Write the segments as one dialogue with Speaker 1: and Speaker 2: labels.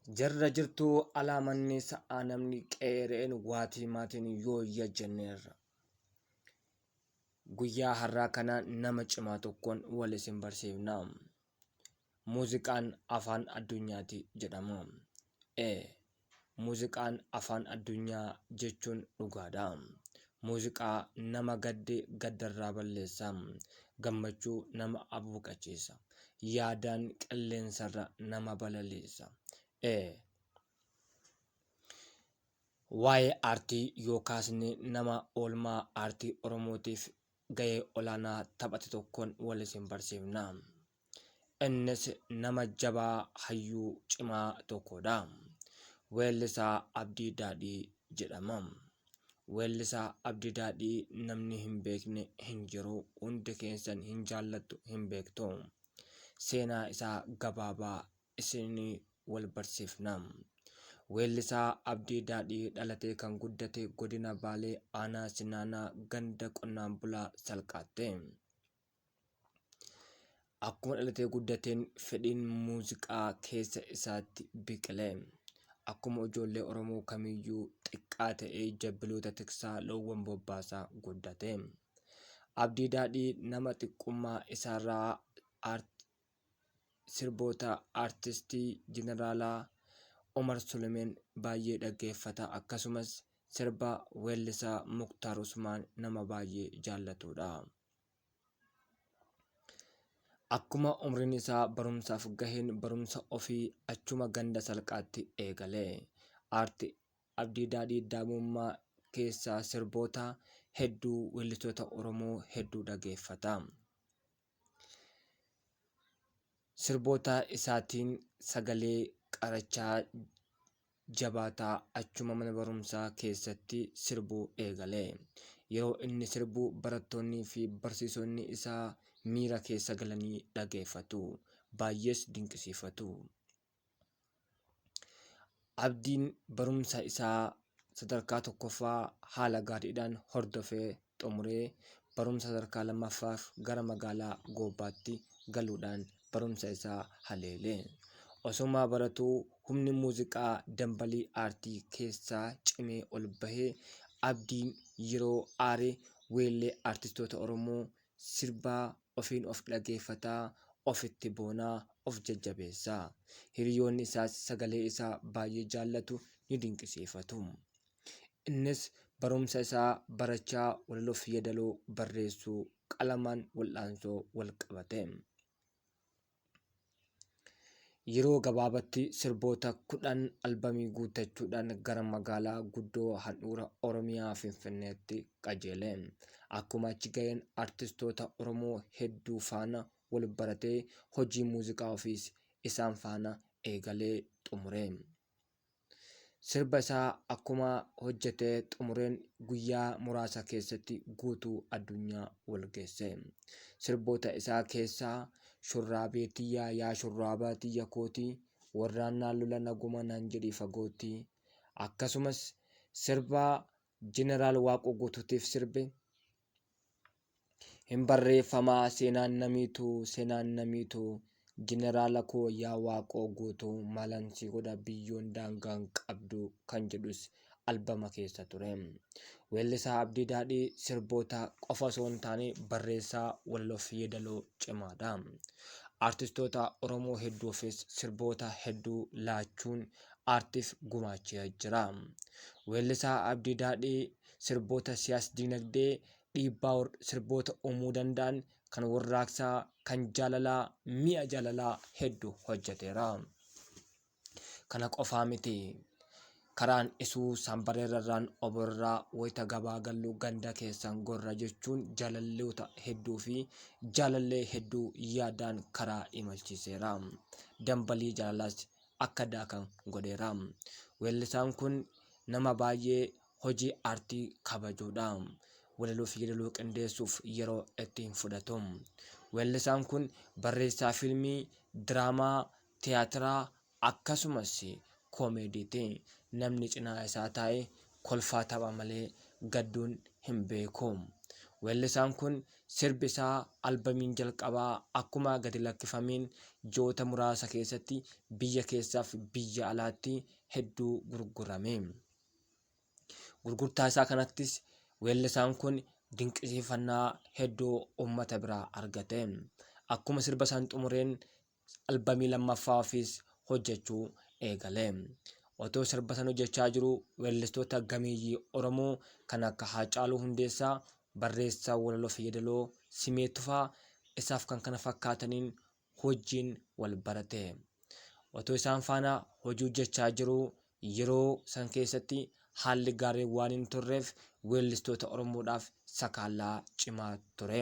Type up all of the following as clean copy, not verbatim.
Speaker 1: Jirra jirtuu alaa manni sa'aa namni qe'ee re'een waatii maatiin yooyya jenneerra. Guyyaa har'aa kana nama cimaa tokkoon wal isin barsiifna. Muuziqaan afaan addunyaati jedhama. Ee, muuziqaan afaan addunyaa jechuun dhugaadha. Muuziqaa nama gadde gaddarraa balleessa. Gammachuu nama abuuqachiisa. Yaadaan qilleensarra nama balaliisa. Ee, waa'ee aartii yoo kaasne nama oolmaa aartii Oromootiif gahee olaanaa taphate tokkoon wal isin barsiifna. Innis nama jabaa hayyuu cimaa tokkodha. Weellisaa Abdii Daadhii jedhama. Weellisaa Abdii Daadhii namni hin beekne hin jiru. Hundi keessan hin jaallattu hin beektu. Seenaa isaa gabaabaa isinii wal barsiifna. Weellisaa Abdii Daadhii dhalatee kan guddate Godina Baalee Aanaa Sinaanaa ganda qonnaan bulaa Salqaatti. Akkuma dhalatee guddateen fedhiin muuziqaa keessa isaatti biqile. Akkuma ijoollee Oromoo kamiyyuu xiqqaa ta'ee jabbiloota tiksaa loowwan bobbaasaa guddate. Abdii Daadhii nama xiqqummaa isaarraa sirboota aartistii Jeneraalaa Umar Sulemeen baay'ee dhaggeeffata. Akkasumas sirba weellisaa Muktaar Usmaan nama baay'ee jaallatudha. Akkuma umriin isaa barumsaaf gaheen barumsa ofii achuma ganda Salqaatti eegale. Aart Abdii Daadhii daa'imummaa keessaa sirboota hedduu weellistoota Oromoo hedduu dhageeffata. Sirboota isaatiin sagalee qarachaa jabaataa achuma mana barumsaa keessatti sirbuu eegale. Yeroo inni sirbu barattoonnii fi barsiisonni isaa miira keessa galanii dhageeffatu. Baay'ees dinqisiifatu. Abdiin barumsa isaa sadarkaa tokkoffaa haala gaariidhaan hordofee xumuree barumsa sadarkaa lammaffaaf gara magaalaa Goobbaatti galuudhaan barumsa isaa haleele. Osuma baratuu humni muuziqaa dambalii aartii keessaa cimee ol bahee Abdiin yeroo aare weellee aartistoota Oromoo sirbaa ofiin of dhageeffataa, ofitti boonaa, of jajjabeessa. Hiriyoonni isaas sagalee isaa baay'ee jaallatu, ni dinqisiifatu. Innis barumsa isaa barachaa walaloof yeedaloo barreessuu qalamaan wal'aansoo wal qabate. Yeroo gabaabatti sirboota 10 albamii guuttachuudhaan gara magaalaa guddoo handhuura Oromiyaa Finfinneetti qajeele. Akkuma achi gaheen artistoota Oromoo hedduu faana wal baratee hojii muuziqaa ofiis isaan faana eegalee xumure. Sirba isaa akkuma hojjetee xumureen guyyaa muraasa keessatti guutuu addunyaa wal geesse. Sirboota isaa keessaa Shurraabee tiyya yaa shurraaba tiyya kooti, warraan naan lola naguma naan jedhi fagooti. Akkasumas sirba Jeneraal Waaqoo Guutuutiif sirbe Hin barreeffamaa seenaan na miitu seenaan na miitu Jeneraala koo yaa Waaqoo Guutuu maalan si godha biyyoon daangaa hin qabdu kan jedhus albama keessa ture. Weellisaa Abdii Daadhii sirboota qofa osoo hin taane barreessaa walaloof yeedaloo cimaadha. Artistoota Oromoo hedduufis sirboota hedduu laachuun aartiif gumaachee jira. Weellisaa Abdii Daadhii sirboota siyaas-dinagdee dhiibbaa sirboota uumuu danda'an kan warraaqsaa, kan jaalalaa, mi'a jaalalaa heddu hojjeteera. Kana qofaa miti. Karaan isuu Saambareerrarraan Oborraa wayita gabaa gallu ganda keessan gorra jechuun jaalalloota hedduu fi jaalallee hedduu yaadaan karaa imalchiiseera. Dambalii jaalalaas akka daakan godheera. Weellisaan kun nama baay'ee hojii aartii kabajuudha. Walaloo fi yeedaloo qindeessuuf yeroo itti hin fudhatu. Weellisaan kun barreessaa fiilmii, diraamaa, tiyaatiraa akkasumas koomeediiti. Namni cinaa isaa taa'e kolfaa tapha malee gadduun hin beeku. Weellisaan kun sirbi isaa albamiin jalqabaa akkuma gadi lakkifameen ji'oota muraasa keessatti biyya keessaaf biyya alaatti hedduu gurgurame. Gurgurtaa isaa kanattis weellisaan kun dinqisiifannaa hedduu uummata biraa argate. Akkuma sirba san xumureen albamii lammaffaa ofiis hojjechuu eegale. Otoo sirba san hojjechaa jiruu weellistoota gameeyyii Oromoo kan akka Haacaaluu Hundeessaa, barreessaa walaloo fi yeedaloo Simee Tufaa isaaf kan kana fakkaataniin hojiin wal barate. Otoo isaan faana hojii hojjechaa jiruu yeroo san keessatti haalli gaariin waan hin turreef weellistoota Oromoodhaaf sakaallaa cimaa ture.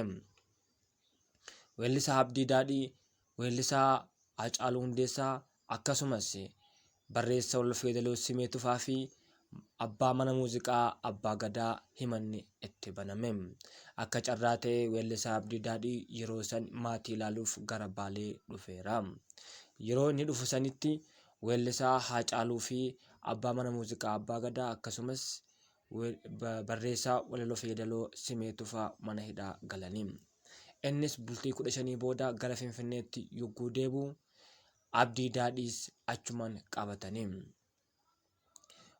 Speaker 1: Weellisaa Abdii Daadhii, weellisaa Haacaaluu Hundeessaa akkasumas barreessa walaloo fi yeedaloo Simee Tufaa fi abbaa mana muuziqaa Abbaa Gadaa himanni itti baname. Akka carraa ta'ee weellisaa Abdii Daadhii yeroo san maatii ilaaluuf gara Baalee dhufeera. Yeroo inni dhufu sanitti weellisaa Haacaaluu fi abbaa mana muuziqaa Abbaa Gadaa akkasumas barreessaa walaloo fi yeedaloo Simee Tufaa mana hidhaa galani. Innis bultii 15 booda gara Finfinneetti yogguu deebi'u Abdii Daadhiis achumaan qabatani.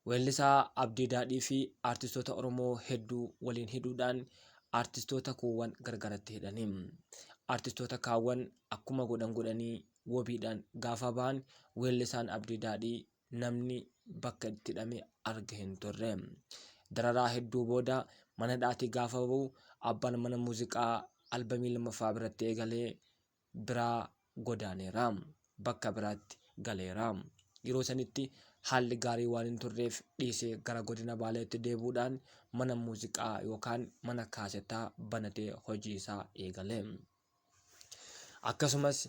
Speaker 1: Weellisaa Abdii Daadhii fi aartistoota Oromoo hedduu waliin hidhuudhaan aartistoota kuuwwan gargaratti hidhani. Aartistoota kaawwan akkuma godhan godhanii wabiidhaan gaafa bahan weellisaan Abdii Daadhii namni bakka itti hidhame arge hin turre. Dararaa hedduu booda mana hidhaatii gaafa bahu abbaan mana muuziqaa albamii lammaffaa biratti eegalee biraa godaaneera. Bakka biraatti galeera. Yeroo sanitti haalli gaarii waan hin turreef dhiisee gara godina Baaleetti deebi'uudhaan mana muuziqaa yookaan mana kaasetaa banatee hojii isaa eegale. Akkasumas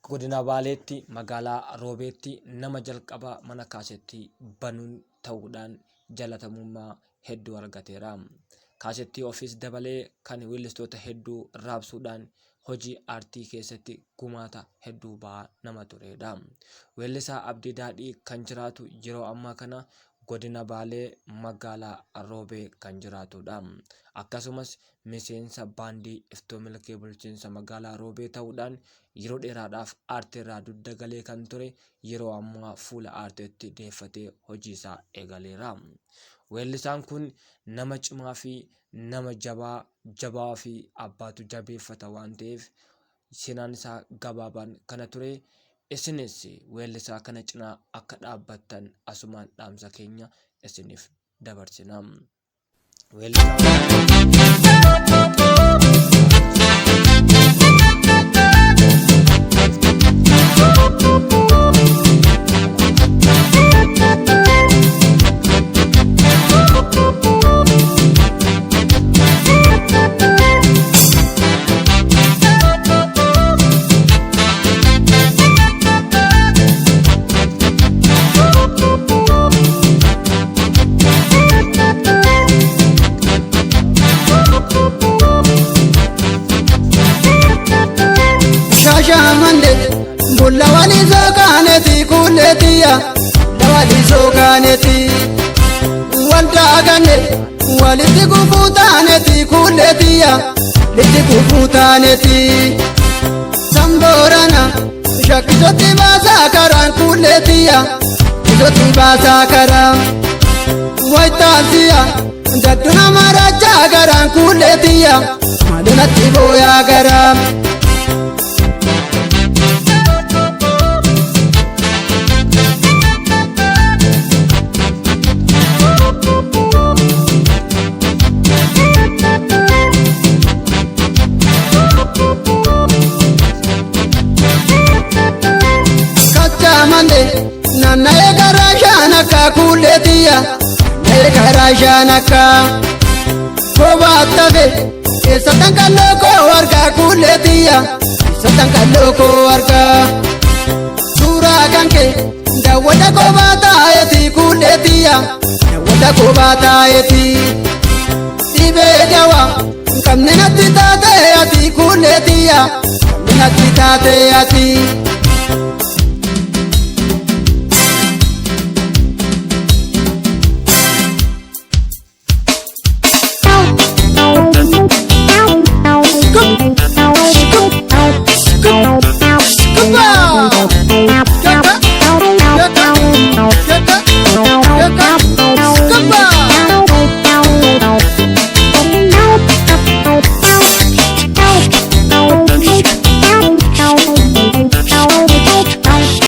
Speaker 1: godina Baaleetti magaalaa Roobeetti nama jalqaba mana kaasettii banuun ta'uudhaan jaalatamummaa hedduu argateera. Kaasettii ofiis dabalee kan weellistoota hedduu raabsuudhaan hojii aartii keessatti gumaata hedduu ba'aa nama tureedha. Weellisaa Abdii Daadhii kan jiraatu yeroo ammaa kana godina Baalee magaalaa Roobee kan jiraatudha. Akkasumas miseensa baandii Iftoo Milkii bulchiinsa magaalaa Roobee ta'uudhaan yeroo dheeraadhaaf aartiirraa dugda galee kan ture yeroo ammaa fuula aartiitti deeffatee hojiisaa eegaleera. Weellisaan kun nama cimaa fi nama jabaa, jabaa fi abbaatu jabeeffata waan ta'eef seenaan isaa gabaabaan kana ture. Isinis weellisaa kana cinaa akka dhaabbattan asumaan dhaamsa keenya isiniif dabarsina.
Speaker 2: Shaashamande bulla walisoo kaaneti kuuleetiya bulla walisoo kaaneti waldaa ganne walitti gufuu taaneti kuuleetiya walitti gufuu taaneti samboorana shakkisotti baasaa karaan kuuleetiya isotti baasaa karaa waytaasiya dadduna marachaa garaan kuuleetiya maalumatti booyaa garaa. Kachaamande naanna'ee karaa shaanakka kuuleetiya naanna'ee karaa shaanakka kobaatafe keessattan kalloo koo argaa kuuleetiya keessattan kalloo koo argaa suuraa kan kee daawwata kobaa taa'eeti kuuleetiya daawwata kobaa taa'eeti dhibee dawaa qabne natti taatee ati kuuleetiya qabne natti taatee ati.